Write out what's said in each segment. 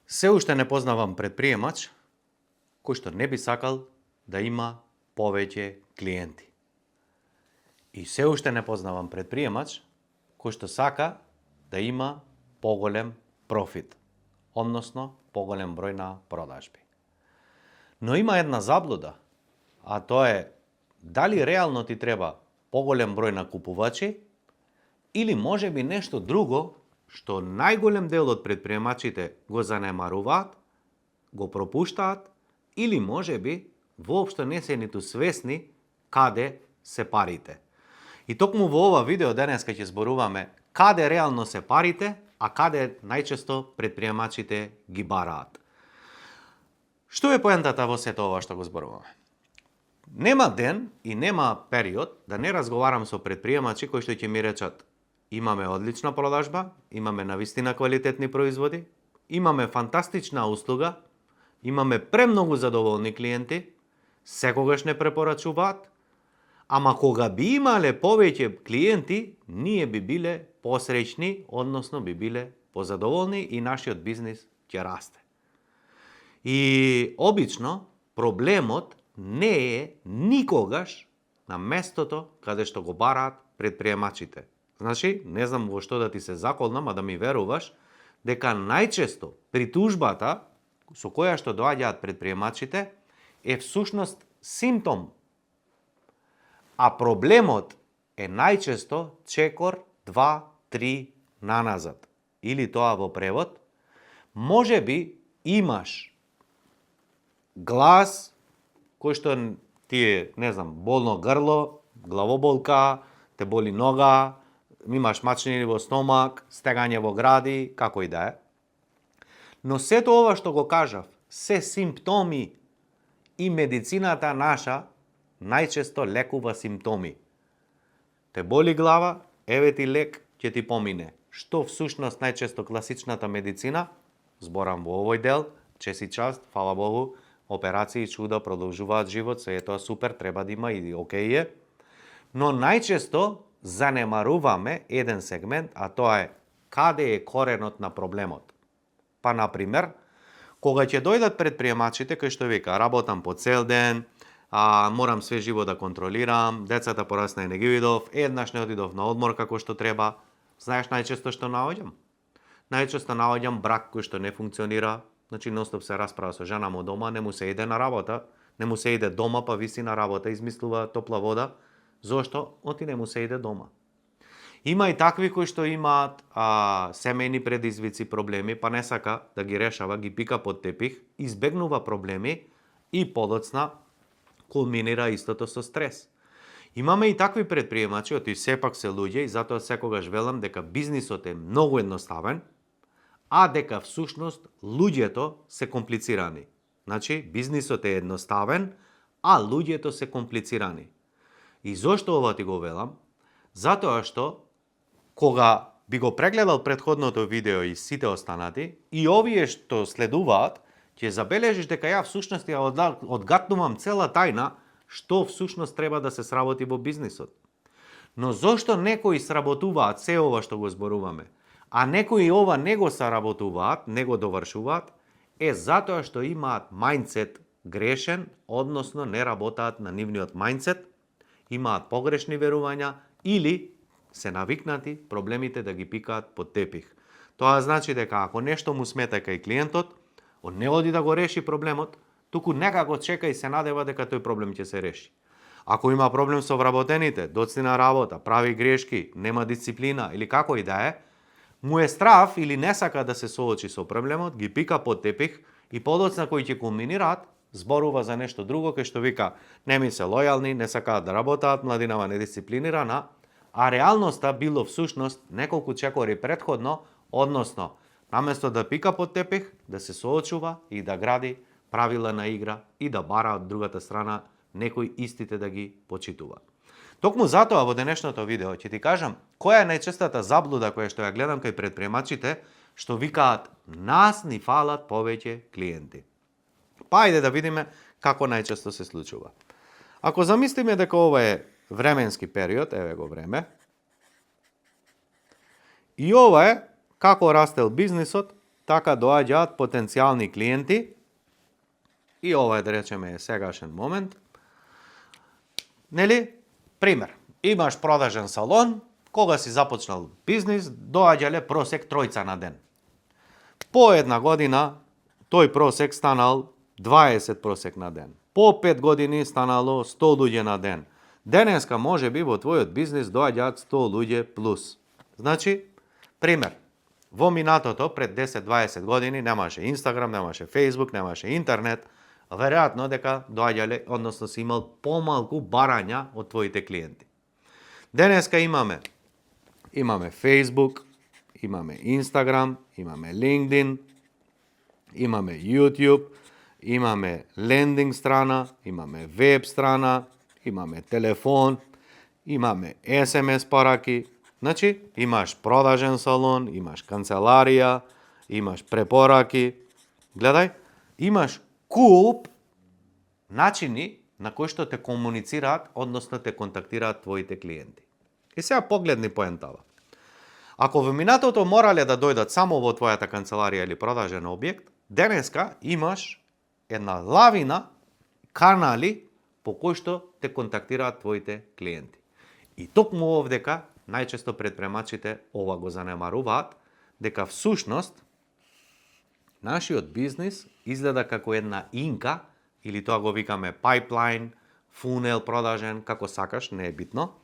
Се уште не познавам предприемач кој што не би сакал да има повеќе клиенти. И се уште не познавам предприемач кој што сака да има поголем профит, односно поголем број на продажби. Но има една заблуда, а тоа е дали реално ти треба поголем број на купувачи или можеби нешто друго што најголем дел од предприемачите го занемаруваат, го пропуштаат или можеби воопшто не се ниту свесни каде се парите. И токму во ова видео денеска ќе зборуваме каде реално се парите, а каде најчесто предприемачите ги бараат. Што е поентата во сето ова што го зборуваме? Нема ден и нема период да не разговарам со предприемачи кои што ќе ми речат: имаме одлична продажба, имаме навистина квалитетни производи, имаме фантастична услуга, имаме премногу задоволни клиенти, секогаш не препорачуваат, ама кога би имале повеќе клиенти, ние би биле посреќни, односно би биле позадоволни и нашиот бизнис ќе расте. И обично проблемот не е никогаш на местото каде што го бараат предприемачите. Значи, не знам во што да ти се заколнам, а да ми веруваш, дека најчесто притужбата со која што доаѓаат предприемачите е всушност симптом, а проблемот е најчесто чекор 2-3 наназад. Или тоа во превод, може би имаш глас кој што ти е, не знам, болно грло, главоболка, те боли нога, имаш мачнини во стомак, стегање во гради, како и да е. Но сето ова што го кажав, се симптоми и медицината наша најчесто лекува симптоми. Те боли глава, еве ти лек, ќе ти помине. Што всушност најчесто класичната медицина, зборам во овој дел, чест и част, фала Богу, операции чуда продолжуваат живот, се е тоа супер, треба да има и окей е. Но најчесто занемаруваме еден сегмент, а тоа е каде е коренот на проблемот. Па, например, кога ќе дојдат предприемачите кои што вика, работам по цел ден, морам све живо да контролирам, децата порасна и не ги видов, еднаш не одидов на одмор како што треба, знаеш најчесто што наоѓам? Најчесто наоѓам брак кој што не функционира, значи ностоп се расправа со жена му дома, не му се иде на работа, не му се иде дома, па виси на работа, измислува топла вода. Зошто? Оти не му се иде дома. Има и такви кои што имаат семејни предизвици, проблеми, па не сака да ги решава, ги пика под тепих, избегнува проблеми и подоцна кулминира истото со стрес. Имаме и такви предприемачи, оти сепак се луѓе и затоа секогаш велам дека бизнисот е многу едноставен, а дека всушност луѓето се комплицирани. Значи, бизнисот е едноставен, а луѓето се комплицирани. И зошто ова ти го велам? Затоа што кога би го прегледал претходното видео и сите останати, и овие што следуваат, ќе забележиш дека ја всушност ја одгатнувам цела тајна што всушност треба да се сработи во бизнисот. Но зошто некои сработуваат се ова што го зборуваме, а некои ова не го сработуваат, не го довршуваат, е затоа што имаат мајндсет грешен, односно не работаат на нивниот мајндсет, имаат погрешни верувања или се навикнати проблемите да ги пикаат под тепих. Тоа значи дека ако нешто му смета кај клиентот, он не оди да го реши проблемот, туку некако чека и се надева дека тој проблем ќе се реши. Ако има проблем со вработените, доцни на работа, прави грешки, нема дисциплина или како и да е, му е страв или не сака да се соочи со проблемот, ги пика под тепих и подоцна кои ќе кулминираат, зборува за нешто друго, кај што вика не ми се лојални, не сакаат да работаат, младинава недисциплинирана, а реалноста било всушност неколку чекори претходно, односно, наместо да пика под тепих, да се соочува и да гради правила на игра и да бара од другата страна некои истите да ги почитува. Токму затоа во денешното видео ќе ти кажам која е најчестата заблуда која што ја гледам кај предприемачите, што викаат нас ни фалат повеќе клиенти. Па ајде да видиме како најчесто се случува. Ако замислиме дека ова е временски период, еве го време, и ова е како растел бизнисот така доаѓаат потенцијални клиенти и ова е, да речеме, сегашен момент. Нели? Пример. Имаш продажен салон, кога си започнал бизнис, доаѓале просек 3 на ден. По една година, тој просек станал 20 просек на ден. По 5 години станало 100 луѓе на ден. Денеска може би во твојот бизнис доаѓаат 100 луѓе плюс. Значи, пример, во минатото пред 10-20 години немаше Инстаграм, немаше Фејсбук, немаше интернет, веројатно дека доаѓале, односно си имал помалку барања од твоите клиенти. Денеска имаме Фејсбук, имаме Инстаграм, имаме LinkedIn, имаме YouTube, имаме лендинг страна, имаме веб страна, имаме телефон, имаме SMS пораки. Значи, имаш продажен салон, имаш канцеларија, имаш препораки. Гледај, имаш куп начини на кои што те комуницираат, односно те контактираат твоите клиенти. И сега погледни поентава. Ако во минатото морале да дојдат само во твојата канцеларија или продажен објект, денеска имаш една лавина канали по кои што те контактираат твоите клиенти. И токму овдека најчесто предпремачите ова го занемаруваат, дека всушност нашиот бизнис изгледа како една инка, или тоа го викаме pipeline, фунел продажен, како сакаш, не е битно,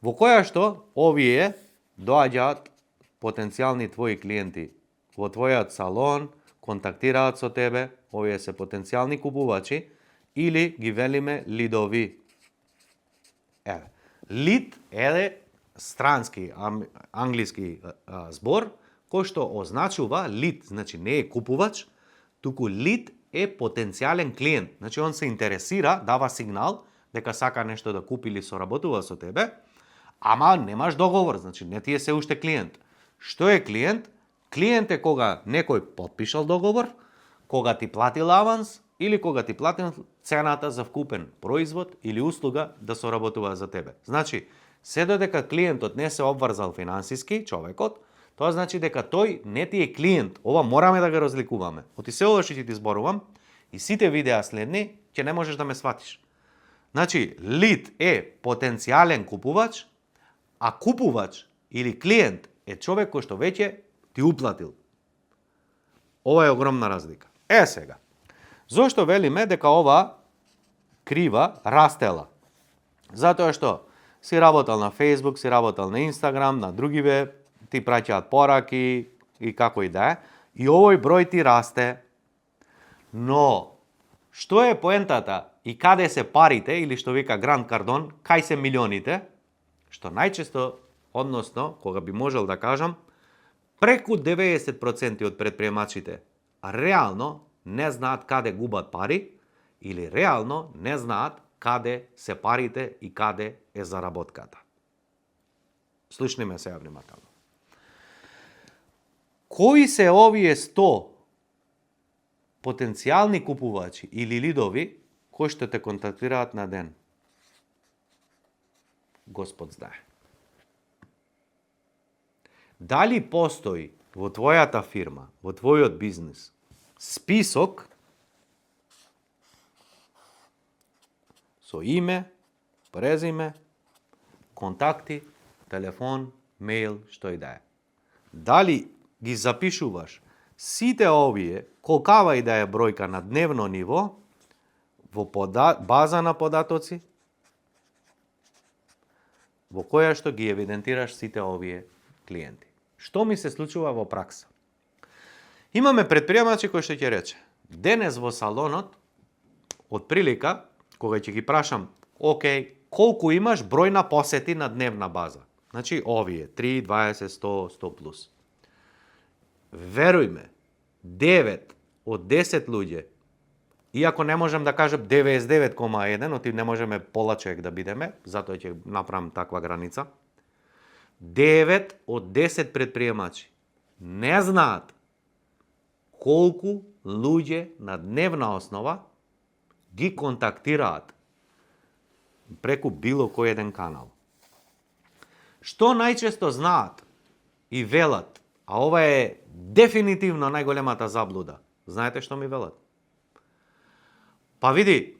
во која што овие доаѓаат потенцијални твои клиенти во твојот салон, контактираат со тебе, овие се потенцијални купувачи, или ги велиме лидови. Еве, лид е странски англиски збор, кој што означува лид, значи не е купувач, туку лид е потенцијален клиент. Значи он се интересира, дава сигнал дека сака нешто да купи или соработува со тебе, ама немаш договор, значи не ти е се уште клиент. Што е клиент? Клиент е кога некој потпишал договор, кога ти платил аванс или кога ти платил цената за вкупен производ или услуга да соработува за тебе. Значи, се додека клиентот не се обврзал финансиски, човекот, тоа значи дека тој не ти е клиент. Ова мораме да го разликуваме. Оти се ова што ти зборувам и сите видеа следни, ќе не можеш да ме сватиш. Значи, лид е потенцијален купувач, а купувач или клиент е човек кој што веќе ти уплатил. Ова е огромна разлика. Сега, зошто велиме дека ова крива растела? Затоа што си работел на Facebook, си работел на Instagram, на другиве, ти праќаат пораки и како и да е, и овој број ти расте. Но, што е поентата и каде се парите, или што вика Грант Кардон, кај се милионите, што најчесто, односно, кога би можел да кажам, преку 90% од предприемачите реално не знаат каде губат пари или реално не знаат каде се парите и каде е заработката. Слушни ме сега внимателно. Кои се овие 100 потенцијални купувачи или лидови кои што те контактираат на ден? Господ знае. Дали постои во твојата фирма, во твојот бизнис, список со име, презиме, контакти, телефон, мејл, што и да е. Дали ги запишуваш сите овие, колкава и да е бројка на дневно ниво, во база на податоци, во која што ги евидентираш сите овие клиенти. Што ми се случува во пракса? Имаме предприемачи кои што ќе рече, денес во салонот, од прилика, кога ќе ги прашам, окей, колку имаш број на посети на дневна база? Значи, овие, 3, 20, 100, 100 плюс. Веруј ме, 9 од 10 луѓе, иако не можем да кажем 99,1, оти не можеме пола човек да бидеме, затоа ќе направам таква граница, 9 од 10 предприемачи не знаат колку луѓе на дневна основа ги контактираат преку било кој еден канал. Што најчесто знаат и велат, А ова е дефинитивно најголемата заблуда. Знаете што ми велат? Па види,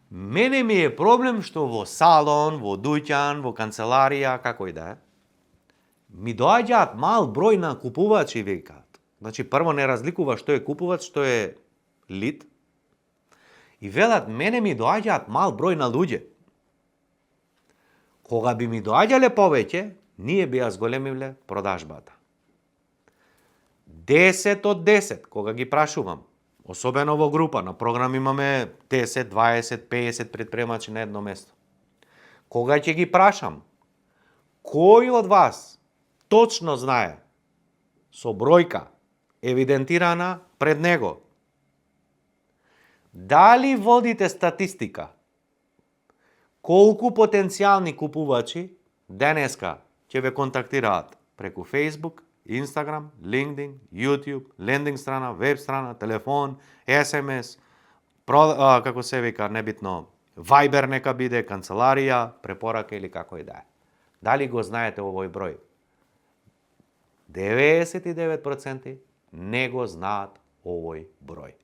мене ми е проблем што во салон, во дуќан, во канцеларија, како и да е, ми доаѓаат мал број на купувачи, викаат. Значи, прво не разликува што е купувач, што е лид. И велат, мене ми доаѓаат мал број на луѓе. Кога би ми доаѓале повеќе, ние би ја зголемиле продажбата. 10 од 10, кога ги прашувам, особено во група, на програм имаме 10, 20, 50 предпремачи на едно место. Кога ќе ги прашам, кој од вас точно знае со бројка евидентирана пред него, дали водите статистика, колку потенцијални купувачи денеска ќе ве контактираат преку Facebook, Instagram, LinkedIn, YouTube, лендинг страна, веб страна, телефон, SMS, како се вика, небитно, Viber нека биде, канцеларија, препорака или како и да е. Дали го знаете овој број? 99% не го знаат овој број.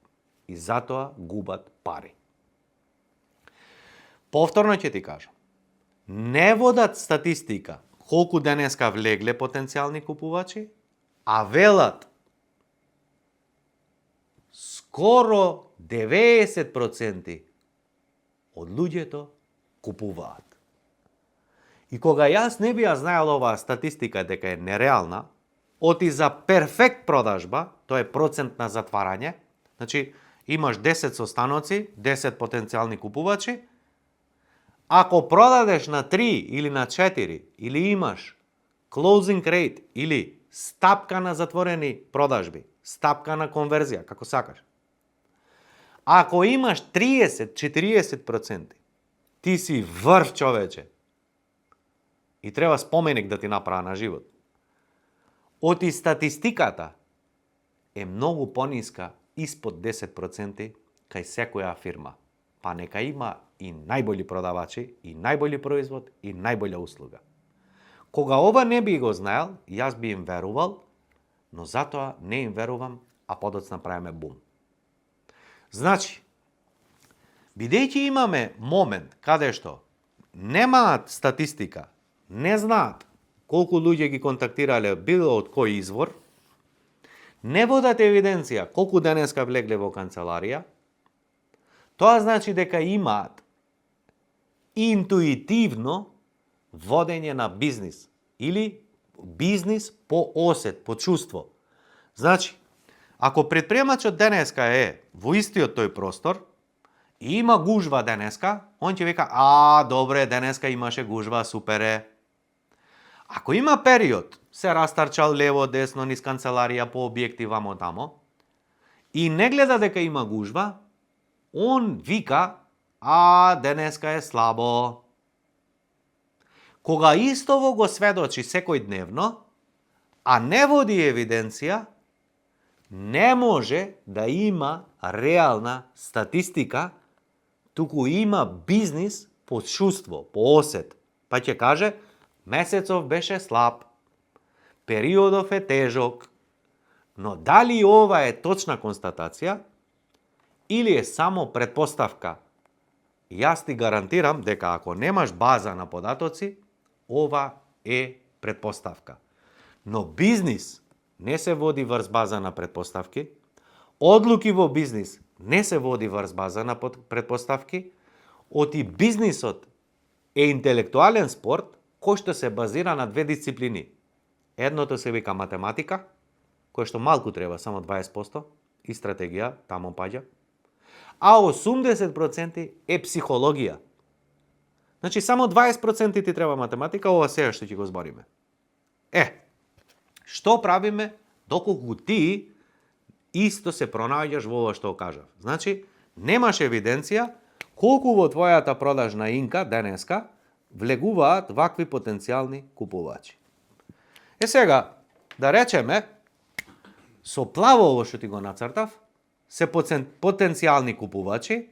И затоа губат пари. Повторно ќе ти кажам. Не водат статистика колку денеска влегле потенцијални купувачи, а велат скоро 90% од луѓето купуваат. И кога јас не би ја знаел оваа статистика дека е нереална, оти за перфект продажба, тоа е процент на затварање, значи имаш 10 состаноци, 10 потенцијални купувачи, ако продадеш на 3 или на 4, или имаш closing rate, или стапка на затворени продажби, стапка на конверзија, како сакаш. Ако имаш 30-40%, ти си врв, човече. И треба споменик да ти направа на живот. Оти статистиката е многу пониска испод 10% кај секоја фирма. Па нека има и најболи продавачи, и најболи производ, и најбоља услуга. Кога ова не би го знаел, јас би им верувал, но затоа не им верувам, а подоцна правиме бум. Значи, бидејќи имаме момент каде што немаат статистика, не знаат колку луѓе ги контактирале било од кој извор, не водат евиденција колку денеска влегле во канцеларија, тоа значи дека имаат интуитивно водење на бизнис или бизнис по осет, по чувство. Значи, ако предприемачот денеска е во истиот тој простор и има гужва денеска, он ќе вика, добре, денеска имаше гужва, супер е. Ако има период, се растарчал лево, десно, низ канцеларија, по објекти, вамо тамо, и не гледа дека има гужва, он вика, денеска е слабо. Кога истово го сведочи секој дневно, а не води евиденција, не може да има реална статистика, туку има бизнис по чувство, по осет. Па ќе каже, месецов беше слаб, периодов е тежок, но дали ова е точна констатација или е само предпоставка? Јас ти гарантирам дека ако немаш база на податоци, ова е предпоставка. Но бизнис не се води врз база на предпоставки, одлуки во бизнис не се води врз база на предпоставки, оти бизнисот е интелектуален спорт кој што се базира на две дисциплини. Едното се вика математика, кој што малку треба, само 20%, и стратегија, тамо паѓа, а 80% е психологија. Значи, само 20% ти треба математика, ова сега што ќе го збориме. Што правиме доколку ти исто се пронаоѓаш во ова што кажав? Значи, немаш евиденција колку во твојата продажна инка денеска влегуваат вакви потенцијални купувачи. Сега, да речеме, со плаво ово што ти го нацртав, се потенцијални купувачи,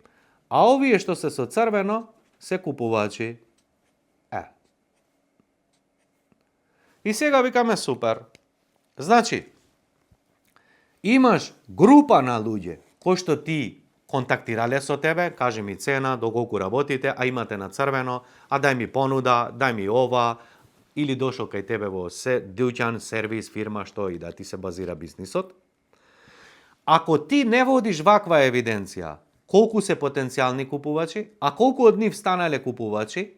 а овие што се со црвено се купувачи. И сега викаме супер. Значи, имаш група на луѓе кои што ти контактирале со тебе, кажи ми цена, доколку работите, а имате на црвено, а дај ми понуда, дај ми ова, или дошол кај тебе во дуќан, сервис, фирма, што и да ти се базира бизнисот. Ако ти не водиш ваква евиденција, колку се потенцијални купувачи, а колку од нив станале купувачи,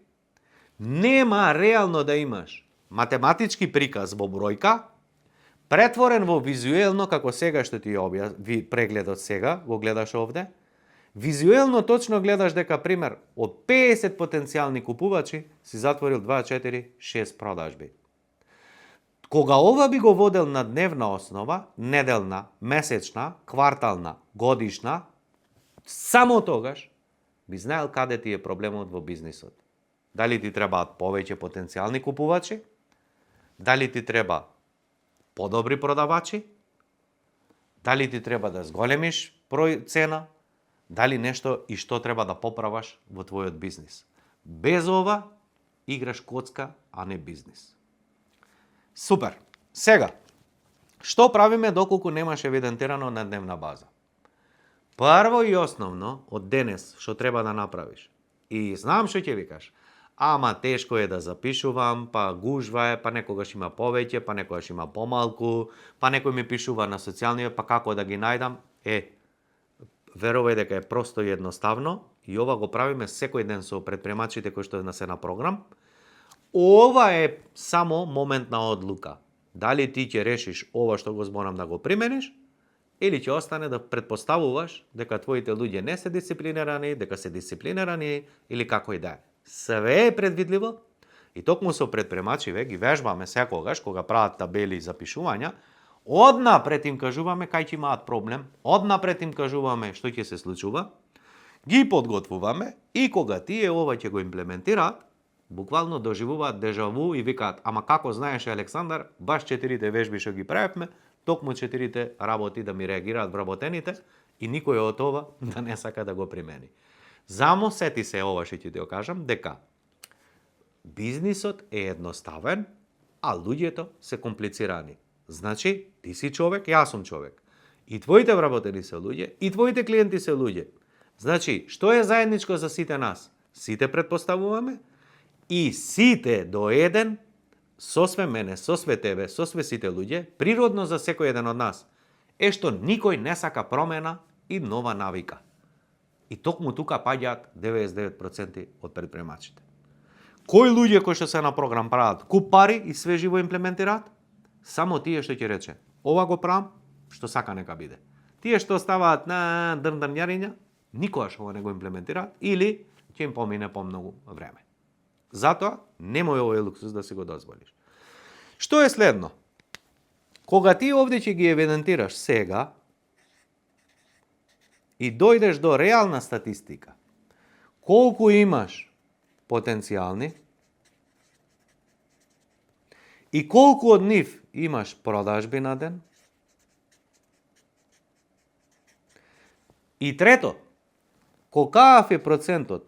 нема реално да имаш математички приказ во бројка, претворен во визуелно, како сега што ти прегледот сега, го гледаш овде, визуелно точно гледаш дека, пример, од 50 потенцијални купувачи, си затворил 2, 4, 6 продажби. Кога ова би го водел на дневна основа, неделна, месечна, квартална, годишна, само тогаш би знаел каде ти е проблемот во бизнисот. Дали ти требаат повеќе потенцијални купувачи, дали ти треба подобри продавачи, дали ти треба да зголемиш цена, дали нешто и што треба да поправаш во твојот бизнис. Без ова играш коцка, а не бизнис. Супер. Сега, што правиме доколку немаш евидентирано на дневна база? Прво и основно, од денес, што треба да направиш. И знам што ќе викаш. Ама тешко е да запишувам, па гужва е, па некогаш има повеќе, па некогаш има помалку, па некој ми пишува на социјални, па како да ги најдам? Верувај дека е просто и едноставно, и ова го правиме секој ден со предприемачите кои што се на програм. Ова е само моментна одлука. Дали ти ќе решиш ова што го зборам да го примениш, или ќе остане да предпоставуваш дека твоите луѓе не се дисциплинирани, дека се дисциплинирани, или како и да е. Све е предвидливо и токму со предприемачиве ги вежбаме секогаш кога прават табели и запишувања, однапред им кажуваме кај ќе имаат проблем, однапред им кажуваме што ќе се случува, ги подготвуваме и кога тие ова ќе го имплементираат, буквално доживуваат дежаву и викаат: ама како знаеше Александар, баш 4 вежби што ги правевме, токму 4 работи да ми реагираат вработените и никој од това да не сака да го примени. Замо сети се ова што ќе ти го кажам, дека бизнисот е едноставен, а луѓето се комплицирани. Значи, ти си човек, јас сум човек. И твоите вработени се луѓе, и твоите клиенти се луѓе. Значи, што е заедничко за сите нас? Сите предпоставуваме и сите до еден, сосве мене, сосве тебе, сосве сите луѓе, природно за секој еден од нас, е што никој не сака промена и нова навика. И токму тука паѓаат 99% од предприемачите. Кои луѓе кои што се на програм прават куп пари и све живо имплементираат? Само тие што ќе рече: ова го правам, што сака нека биде. Тие што оставаат на дрнјариња, никогаш ова не го имплементираат или ќе им помине помногу време. Затоа немој овој луксус да си го дозволиш. Што е следно? Кога ти овде ќе ги евидентираш сега и дојдеш до реална статистика, колку имаш потенцијални и колку од нив имаш продажби на ден, и трето, колкав е процентот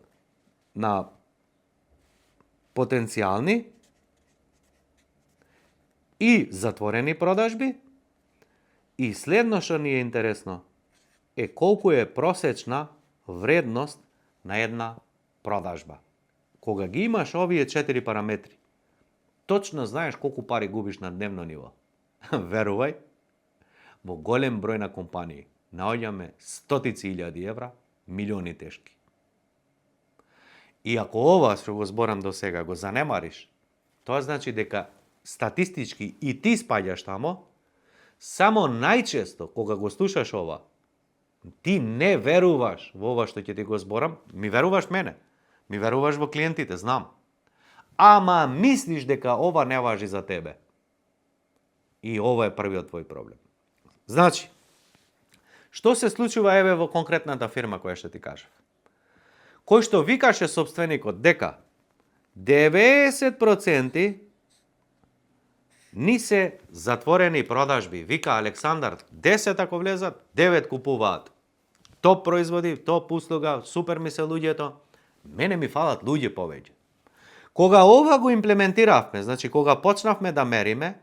на потенцијални и затворени продажби, и следно што ни е интересно е колку е просечна вредност на една продажба. Кога ги имаш овие 4 параметри, точно знаеш колку пари губиш на дневно ниво. Верувај, во голем број на компании наоѓаме стотици илјади евра, милиони тешки. И ако ова што го зборам до сега го занемариш, тоа значи дека статистички и ти спаѓаш тамо, само најчесто кога го слушаш ова, ти не веруваш во ова што ќе ти го зборам, ми веруваш мене, ми веруваш во клиентите, знам. Ама мислиш дека ова не важи за тебе. И ова е првиот твој проблем. Значи, што се случува еве во конкретната фирма која што ти кажав? Кој што викаше собственикот дека 90% ни се затворени продажби. Вика Александар, 10 ако влезат, 9 купуваат. Топ производи, топ услуга, супер ми се луѓето. Мене ми фалат луѓе повеќе. Кога ова го имплементиравме, значи кога почнавме да мериме,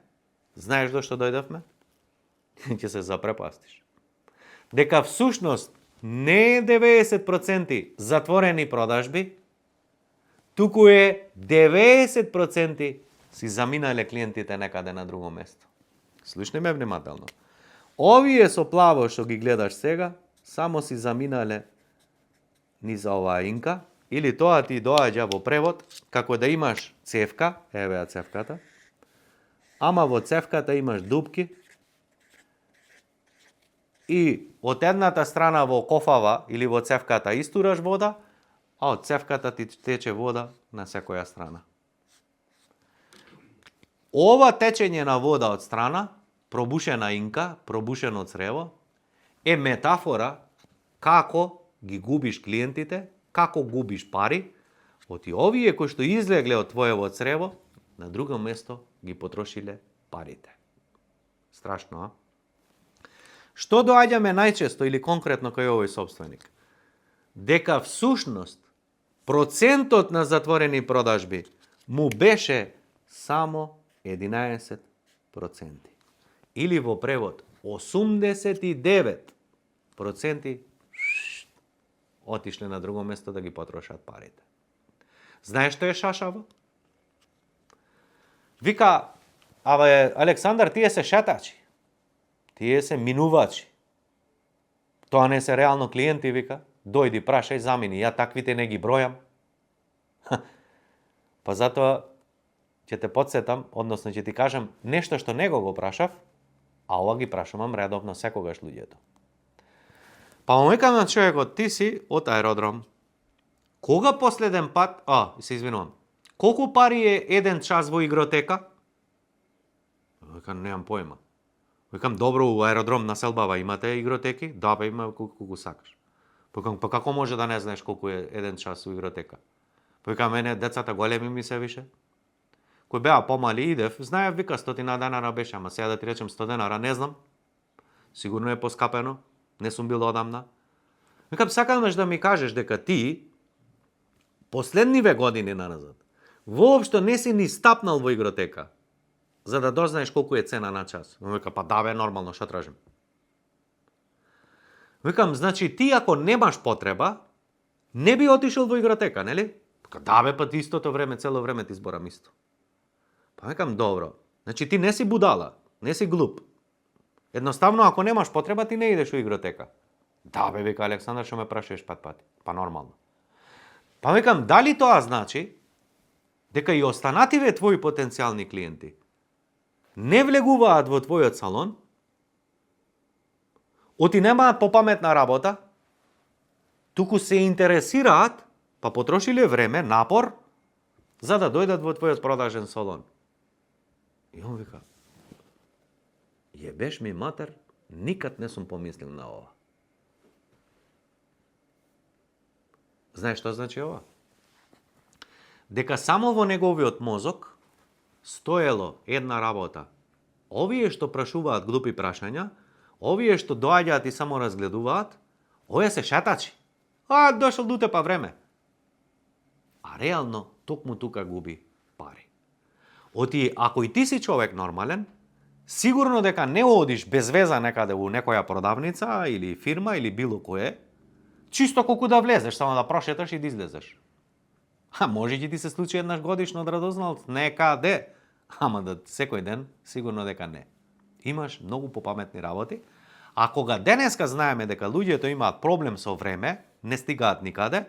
Знаеш до што дојдовме? Ќе се запрепастиш. Дека всушност не е 90% затворени продажби, туку е 90% си заминале клиентите некаде на друго место. Слушни ме внимателно. Овие со плаво што ги гледаш сега, само си заминале низ оваа инка, или тоа ти доаѓа во превод, како да имаш цевка, еве ја цевката, ама во цевката имаш дупки, и од едната страна во кофава или во цевката истураш вода, а од цевката ти тече вода на секоја страна. Ова течење на вода од страна, пробушена инка, пробушено црево, е метафора како ги губиш клиентите, како губиш пари, оти овие кои што излегле од твоево црево, на друго место ги потрошиле парите. Страшно, а? Што доаѓаме најчесто или конкретно кај овој собственик? Дека всушност процентот на затворени продажби му беше само 11%. Или во превод 89% отишле на друго место да ги потрошат парите. Знаеш што е шашаво? Вика, абе, Александар, тие се шетачи. Тие се минувачи. Тоа не се реално клиенти, вика. Дојди, прашај, замини. Ја таквите не ги бројам. Па затоа ќе те подсетам, односно ќе ти кажам нешто што него го прашав, а ова ги прашувам редовно секогаш луѓето. Па му викам на човекот, ти си од аеродром. Кога последен пат, се извинувам, колку пари е еден час во игротека? Викам, немам појма. Викам, добро, у аеродром на Селбава имате игротеки? Да, бе, има колку сакаш. Викам, па како може да не знаеш колку е еден час у игротека? Викам, мене децата големи ми се више. Кој беа помали идев, знаев, вика, 100 денара беше, ама сега да ти речем 100 денара, не знам. Сигурно е поскапено, не сум бил одамна. Викам, сакаш да ми кажеш дека ти, последниве години назад, воопшто не си ни стапнал во игротека, за да дознаеш колку е цена на час. Вика, па да бе, нормално, што тражим? Викам, значи ти ако немаш потреба, не би отишел во игротека, нели? Вика, да бе, па ти истото време, цело време ти зборам исто. Па викам, добро. Значи ти не си будала, не си глуп. Едноставно, ако немаш потреба, ти не идеш во игротека. Да бе, вика Александар, што ме прашуваш пат. Па нормално. Па викам, дали тоа значи дека и останативе твои потенцијални клиенти не влегуваат во твојот салон, оти немаат попаметна работа, туку се интересираат, па потрошиле време, напор, за да дојдат во твојот продажен салон. И он вика, јебеш ми матер, никад не сум помислил на ова. Знаеш што значи ова? Дека само во неговиот мозок стоело една работа. Овие што прашуваат глупи прашања, овие што доаѓаат и само разгледуваат, овие се шатачи. Дошол до тепа време. А реално, токму тука губи пари. Оти, ако и ти си човек нормален, сигурно дека не одиш без веза некаде во некоја продавница или фирма или било кое, чисто колку да влезеш, само да прошеташ и да излезеш. Може ќе ти се случи еднаш годишно да разозналт некаде, ама да секој ден, сигурно дека не. Имаш многу попаметни работи, а кога денеска знаеме дека луѓето имаат проблем со време, не стигаат никаде,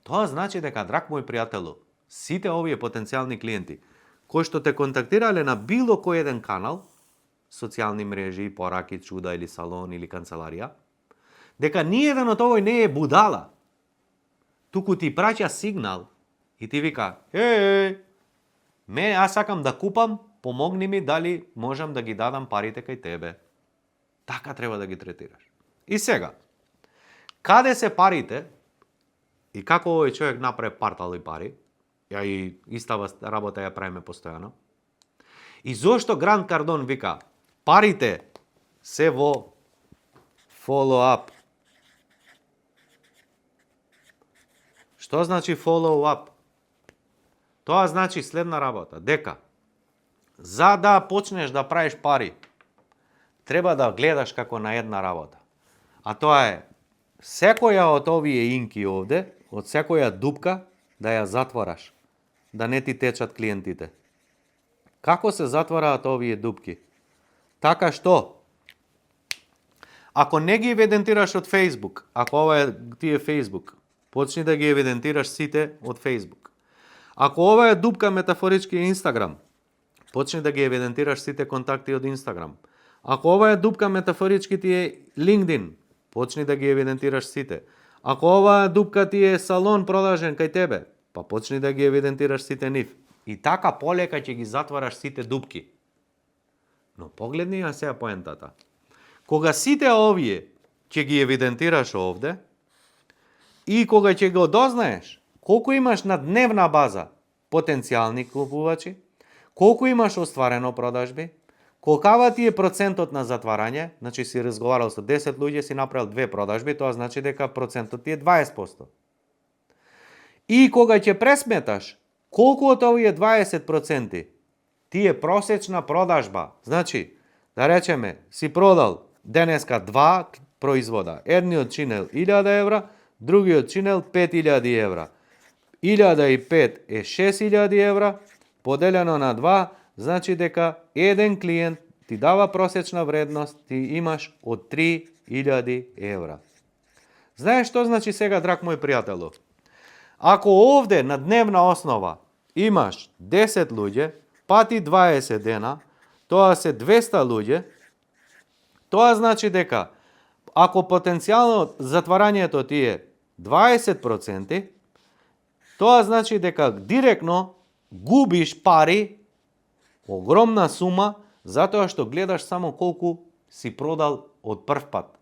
тоа значи дека, драг мој пријателу, сите овие потенцијални клиенти, кои што те контактирале на било кој еден канал, социјални мрежи, пораки, чуда или салон или канцеларија, дека ниеден од овој не е будала, туку ти праќа сигнал и ти вика, аз сакам да купам, помогни ми дали можам да ги дадам парите кај тебе. Така треба да ги третираш. И сега, каде се парите и како овој човек направи партали пари, ја и истава работа ја правиме постојано, и зошто Грант Кардон вика, парите се во follow-up. Што значи follow-up? Тоа значи следна работа, дека За да почнеш да правиш пари, треба да гледаш како на една работа. А тоа е, секоја од овие инки овде, од секоја дупка, да ја затвораш, да не ти течат клиентите. Како се затвораат овие дупки? Така што, ако не ги евидентираш од Facebook, ако ова ти е Facebook, почни да ги евидентираш сите од Facebook. Ако ова е дупка метафорички Instagram, почни да ги евидентираш сите контакти од Instagram. Ако ова е дупка метафорички ти е LinkedIn, почни да ги евидентираш сите. Ако ова дупка ти е салон продажен кај тебе, па почни да ги евидентираш сите нив. И така полека ќе ги затвораш сите дупки. Но погледни ја сега поентата. Кога сите овие ќе ги евидентираш овде и кога ќе го дознаеш колку имаш на дневна база потенцијални купувачи, колку имаш остварено продажби, колкава ти е процентот на затварање, значи си разговарал со 10 луѓе, си направил 2 продажби, тоа значи дека процентот ти е 20%. И кога ќе пресметаш колку од овие 20% ти е просечна продажба, значи, да речеме, си продал денеска 2 производа, едниот чинел 1000 евра, другиот чинел 5000 евра. 1005 е 6000 евра, поделено на 2, значи дека еден клиент ти дава просечна вредност, ти имаш од 3000 евра. Знаеш што значи сега, драг мој пријателу? Ако овде на дневна основа имаш 10 луѓе, пати 20 дена, тоа се 200 луѓе, тоа значи дека ако потенцијално затварањето ти е 20%, тоа значи дека директно губиш пари, огромна сума, затоа што гледаш само колку си продал од прв пат.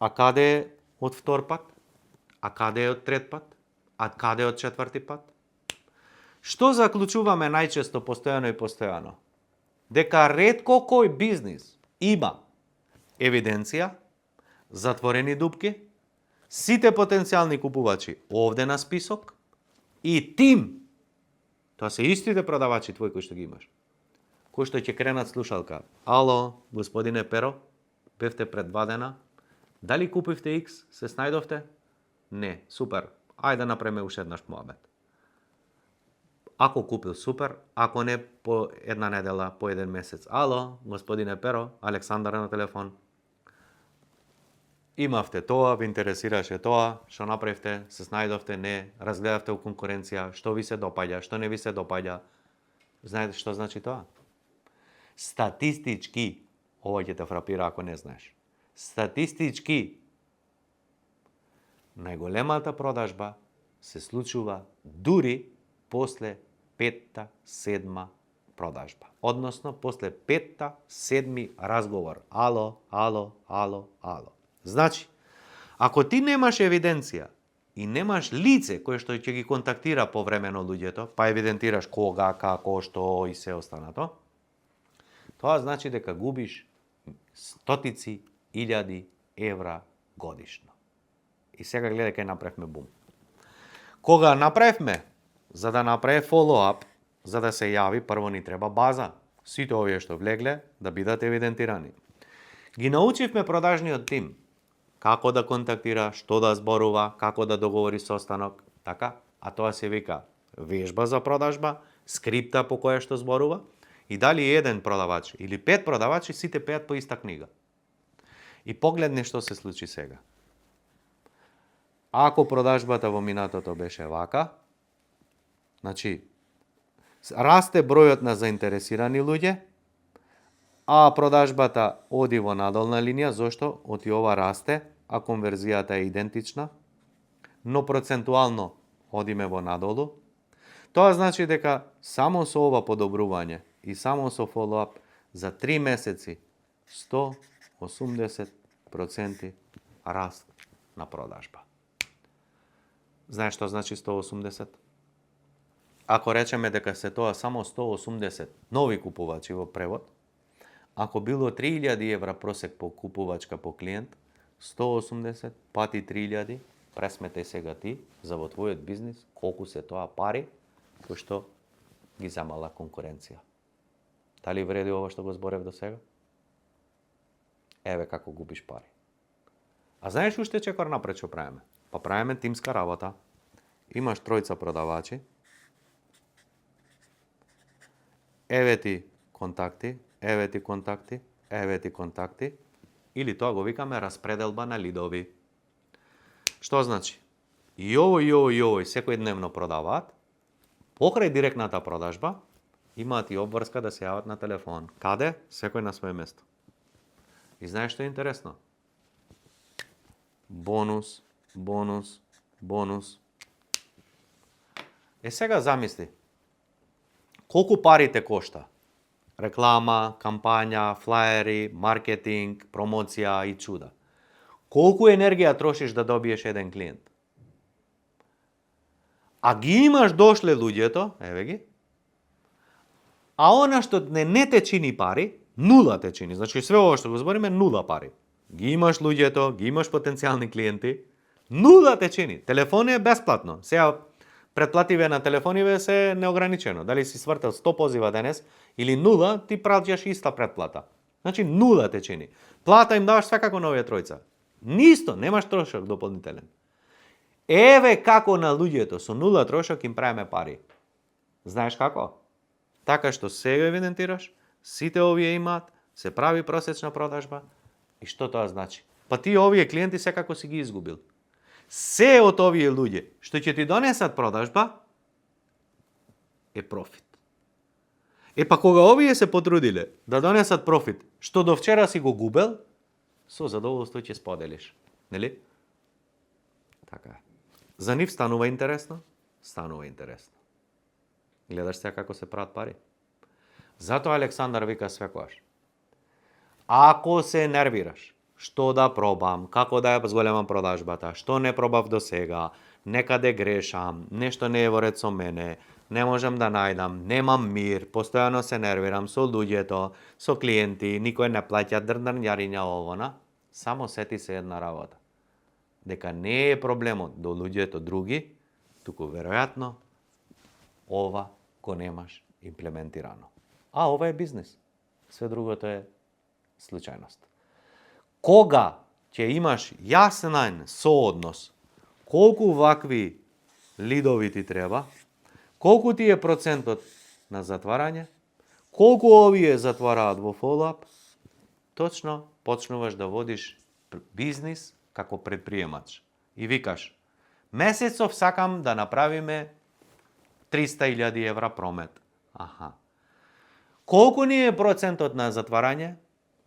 А каде е од втор пат? А каде е од трет пат? А каде е од четврти пат? Што заклучуваме најчесто, постојано и постојано? Дека ретко кој бизнис има евиденција, затворени дупки, сите потенцијални купувачи овде на список и тим. Тоа се истите продавачи твои кои што ги имаш. Кои што ќе кренат слушалка. Ало, господине Перо, бевте пред 2 дена. Дали купивте X? Се снајдовте? Не, супер. Ајде да направиме уште еднаш муабет. Ако купил, супер. Ако не, по една недела, по еден месец. Ало, господине Перо, Александар на телефон. Имавте тоа, ви интересираше тоа, што направивте, се снајдовте, не, разгледавте у конкуренција, што ви се допаѓа, што не ви се допаѓа. Знаете што значи тоа? Статистички, ова ќе те фрапира ако не знаеш. Статистички, најголемата продажба се случува дури после 5-7 продажба. Односно, после 5-7 разговор. Ало, ало, ало, ало. Значи, ако ти немаш евиденција и немаш лице кое што ќе ги контактира повремено луѓето, па евидентираш кога, како, што и се останато, тоа значи дека губиш стотици илјади евра годишно. И сега гледај кај направивме бум. Кога направивме, за да направи follow-up, за да се јави, прво ни треба база. Сите овие што влегле да бидат евидентирани. Ги научивме продажниот тим како да контактира, што да зборува, како да договори состанок, така? А тоа се вика вежба за продажба, скрипта по која што зборува, и дали еден продавач или 5 продавачи, сите пеат по иста книга. И погледни што се случи сега. Ако продажбата во минатото беше вака, значи, расте бројот на заинтересирани луѓе, а продажбата оди во надолна линија, зошто? Оти ова расте, а конверзијата е идентична, но процентуално одиме во надолу. Тоа значи дека само со ова подобрување и само со follow-up за 3 месеци 180% раст на продажба. Знаеш што значи 180? Ако речеме дека се тоа само 180 нови купувачи во превод, ако било 3000 евра просек по купувачка по клиент, 180 пати 3000, пресметај сега ти за во твојот бизнис колку се тоа пари кои што ги земала конкуренција. Дали вреди ова што го зборев до сега? Еве како губиш пари. А знаеш уште чекор напред што правиме? Па правиме тимска работа. Имаш тројца продавачи. Еве ти контакти, еве ти контакти, еве ти контакти. Или тоа го викаме распределба на лидови. Што значи? И овој секојдневно продаваат. Покрај директната продажба, имаат и обврска да се јават на телефон. Каде? Секој на своје место. И знаеш што е интересно? Бонус, бонус, бонус. Сега замисли. Колку пари те кошта? Реклама, кампања, флаери, маркетинг, промоција и чуда. Колку енергија трошиш да добиеш еден клиент? А ги имаш дошле луѓето, еве ги, а она што не те чини пари, нула те чини. Значи све ова што го збориме, нула пари. Ги имаш луѓето, ги имаш потенцијални клиенти, нула те чини. Телефон е бесплатно. Сега претплативе на телефониве се неограничено. Дали си свртел 100 позива денес или нула, ти праќаш иста претплата. Значи нула те чини. Плата им даваш свекако на овие тројца. Нисто, немаш трошок дополнителен. Еве како на луѓето со нула трошок им правиме пари. Знаеш како? Така што се го евидентираш, сите овие имаат, се прави просечна продажба. И што тоа значи? Па ти овие клиенти секако си ги изгубил. Се од овие луѓе што ќе ти донесат продажба е профит. Па кога овие се потрудиле да донесат профит, што до вчера си го губел, со задоволство ќе споделиш, нели? Така е. За нив станува интересно? Станува интересно. Гледаш сега како се прават пари. Затоа Александар вика свекојаш. Ако се нервираш, што да пробам, како да ја зголемам продажбата, што не пробав до сега, некаде грешам, нешто не е во ред со мене, не можам да најдам, немам мир, постојано се нервирам со луѓето, со клиенти, никој не плаќа дрнјариња овона, само сети се една работа. Дека не е проблемот до луѓето други, туку веројатно ова го немаш имплементирано. А ова е бизнес. Све другото е случајност. Кога ќе имаш јасен сооднос колку вакви лидови ти треба, колку ти е процентот на затварање, колку овие затвараат во фоллоуап, точно почнуваш да водиш бизнис како предприемач. И викаш, месецов сакам да направиме 300.000 евра промет. Аха. Колку ни е процентот на затварање?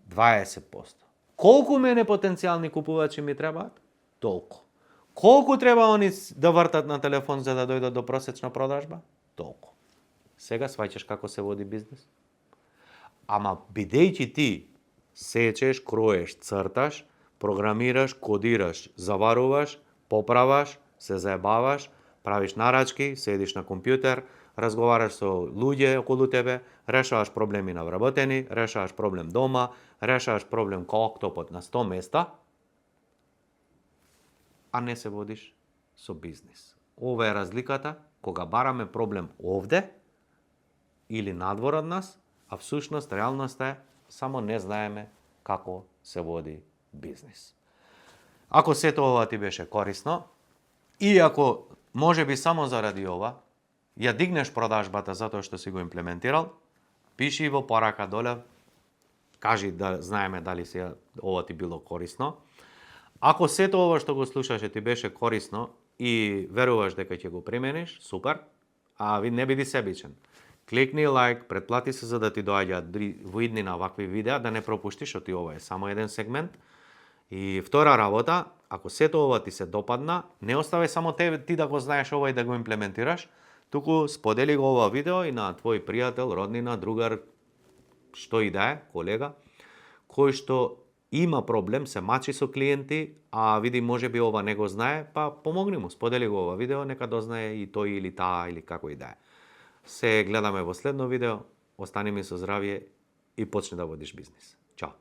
20%. Колку мене потенцијални купувачи ми требаат? Толку. Колку треба они да вртат на телефон за да дојдат до просечна продажба? Толку. Сега сваќаш како се води бизнес? Ама бидејќи ти сечеш, кроеш, црташ, програмираш, кодираш, заваруваш, поправаш, се заебаваш, правиш нарачки, седиш на компјутер, разговараш со луѓе околу тебе, решаваш проблеми на вработени, решаваш проблем дома, решаваш проблем као октопот на 100 места, а не се водиш со бизнис. Ова е разликата кога бараме проблем овде или надвор од нас, а всушност реалноста е само не знаеме како се води бизнис. Ако сето ова ти беше корисно и ако можеби само заради ова ја дигнеш продажбата затоа што си го имплементирал, пиши во порака доле, кажи да знаеме дали се ова ти било корисно. Ако сето ова што го слушаше ти беше корисно и веруваш дека ќе го примениш, супер, а ви не биди себичен. Кликни лайк, претплати се за да ти доаѓаат во иднина вакви видеа, да не пропуштиш, оти ова е само еден сегмент. И втора работа, ако сето ова ти се допадна, не оставај само ти да го знаеш ова и да го имплементираш, туку сподели го ова видео и на твој пријател, роднина, другар, што и да е, колега, кој што има проблем, се мачи со клиенти, а види можеби ова не го знае, па помогни му, сподели го ова видео, нека дознае и тој или таа или како и да е. Се гледаме во следно видео, остани ми со здравје и почни да водиш бизнис. Чао!